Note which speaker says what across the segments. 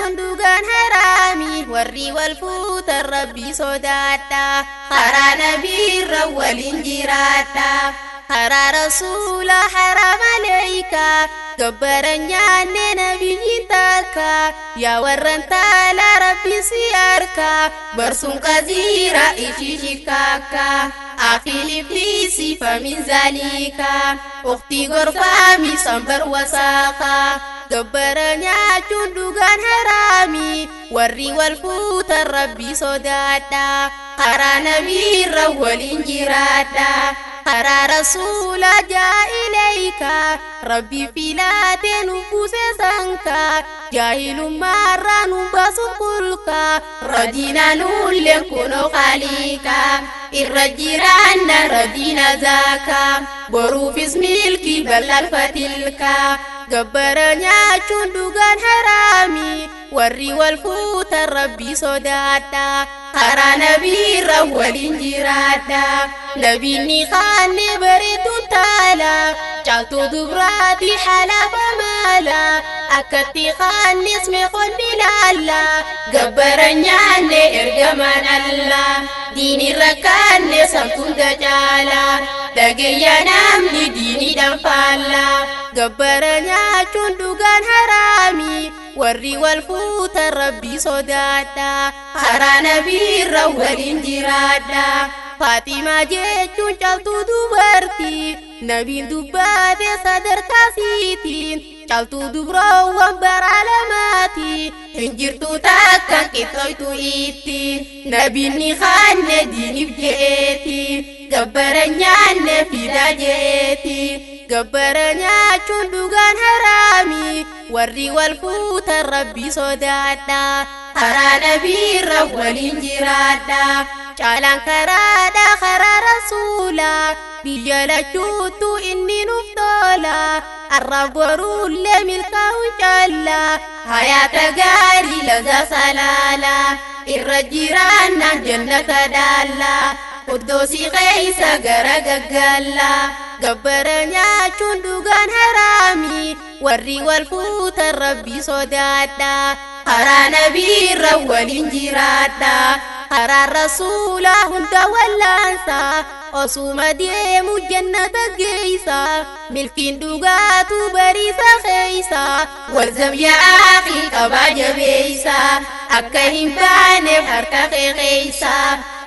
Speaker 1: Nyaachuun dhugaan haraami, warri wal fuutan rabbii sodaadha. Karaa nabiirra waliin jiraadha. Karaa rasuula haraam aleeyka, gabbara nyaanne nabiyyiin takka. Yaa warran taala rabbi si harka, barsuun qaziira ishii shikkaakka. Akhiin ibtiisi famin zaalika, uktii gorfaami sanbar wasaaka. Gabbara nyaachuun dhugaan haraami, warri wal fuutan rabbii sodaadha. Karaa nabiirra waliin jiraadha. Karaa rasuula jaa ilayka, rabbi filaatee nu buuse sanka. Jaahilummaarraa nu baasu kulka, radiina nulleen kunoo khaliika. Irra jiraanna radiina zaaka, boruufis milkii bal'alfa tilka. Gabbara nyaachuun dhugaan haraami, warri wal fuutan rabbii sodaadha. Karaa nabiirra waliin jiraadha. Nabiinni kaanne bareeduun taala, caaltuu dubraati halafa maala. Akkatti kaannis meeqonni laalla, gabbara nyaanne ergamaan Allah. Diinirra kaanne samtuun caala, dhageeyya namni diiniidhaan faalla. Gabbara nyaachuun dhugaan haraami, warri wal fuutan rabbii sodaadha. Karaa nabiirra waliin jiraadha. Faatimaa jechuun caaltuu dubartii, nabiin dubbaate sadarkaa siitiin. Caaltuu dubroowwan bara lamaati, hin jirtu takkan qixxooytu itti. Nabiin ni kaanne diiniif je'eeti, gabbara nyaanne fidaa je'eeti. Gabbara nyaachuun dhugaan haraami, warri wal fuutan rabbii sodaadha. Karaa nabiirra waliin jiraadha. Caalaan karaadha karaa rasuula, biyya lachuuttu inni nuuf tola. Arraaf boruullee milkaa'uun caalla, hayaata gaarii laza salaala. Irra jiraannaan jannata dhaalla, quddoosii keeysa gara gaggaalla. Gabbara nyaachuun dhugaan haraami, warri wal fuutan rabbii sodaadha. Karaa nabiirra waliin jiraadha. Karaa rasuula hunda wallaansa, osuma deemu jannata geeysa. Milkiin dhugaatu bariisa keeysa, walzam yaa akhi qabaa jabeeysa. Akka hin baaneef harka kee keeysa,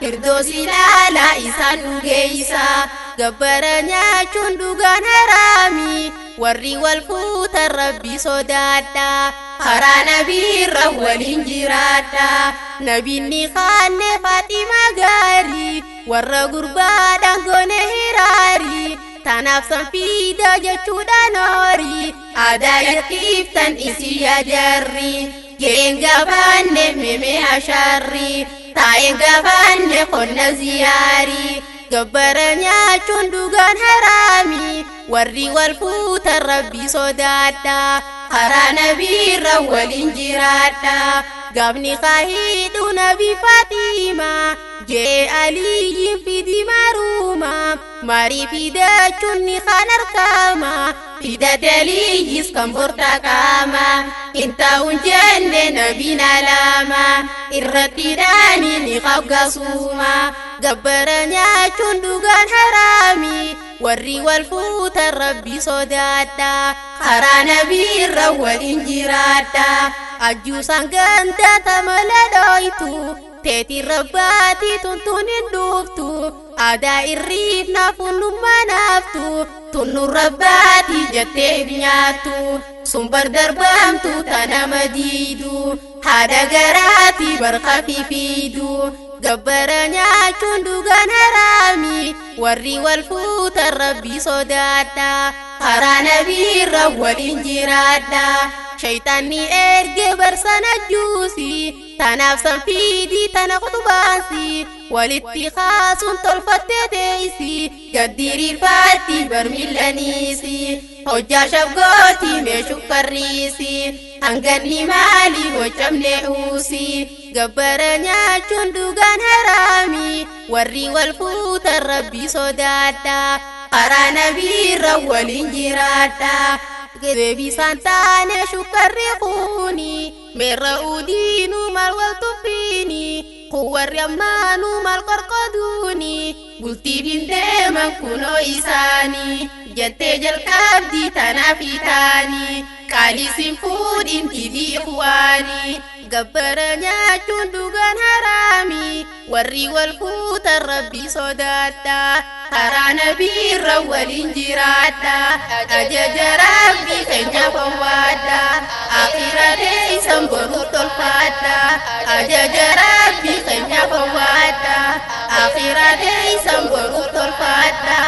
Speaker 1: firdoosi laalaa isaan nu geeysa. Gabbara nyaachuun dhugaan haraami, warri wal fuutan rabbii sodaadha. Karaa nabiirra waliin jiraadha. Nabiin ni kaanne Faatimaa gaarii, warra gurbaadhaan goone hiraari. Tanaaf san fiida jechuudhaan horii, aadaa yakkiiftan isii yajarri. Jeen gaafanne meme asharri, taa'een gaafanne qonna ziyaarii. Gabbara nyaachuun dhugaan haraami, warri wal fuutan rabbii sodaadha. Karaa nabiirra waliin jiraadha. Gaafni kaahidhu nabi Faatimaa, jee Aliyyiin fidi maruuma. Marii fidachuun ni kan argama, fidate Aliyyis kan borta qaama. Hin ta'uun jenne nabiin alaama, irratti dhaani ni qaggasuuma. Gabbara nyaachuun dhugaan haraami, warri wal fuutan rabbii sodaadha. Karaa nabiirra waliin jiraadha. Ajjuusaan ganda tamala dhooytu, teetiin rabbaati tuntuun hin dhuftu. Aadaa irriif naafunnummaa naaftu, tunnu rabbaati jettee nyaattu. Sun bar darbaamtu tanama diidu, haadha garaati barqa fiifiidu. Gabbara nyaachuun dhugaan haraami, warri wal fuutan rabbii sodaadha. Karaa nabiirra waliin jiraadha. Shaytaanni erge barsana juusi, tanaaf san fiidii tana qutubaansi. Walitti kaasuun tolfattee teeysi, gaddiriirfaatti barmillaniisi. Hojjaa shafgooti meeshu karriisi, hanganni maali hojjamne uusi. Gabbara nyaachuun dhugaan haraami, warri wal fuutan rabbii sodaadha. Karaa nabiirra waliin jiraadha. Deebisaan taane shukkarri kuni. Meerra udiinuu maal wal tuffiini? Kun warri ammaanuu maal qorqoduuni? Bultiif hin deeman kunoo isaanii. Jettee jalqabdii tanaaf taanii. Qaalisiin fuudhin didii kuwaanii. Gabbara nyaachuun dhugaan haraami. Warri wal fuutan rabbi sodaadha. Karaa nabiirra waliin jiraadha. Ajaja rabbi keenya fawwaadha. Akhira teessan boruu tolfaadha. Ajaja rabbi keenya fawwaadha. Akhira teessan boruu tolfaadha.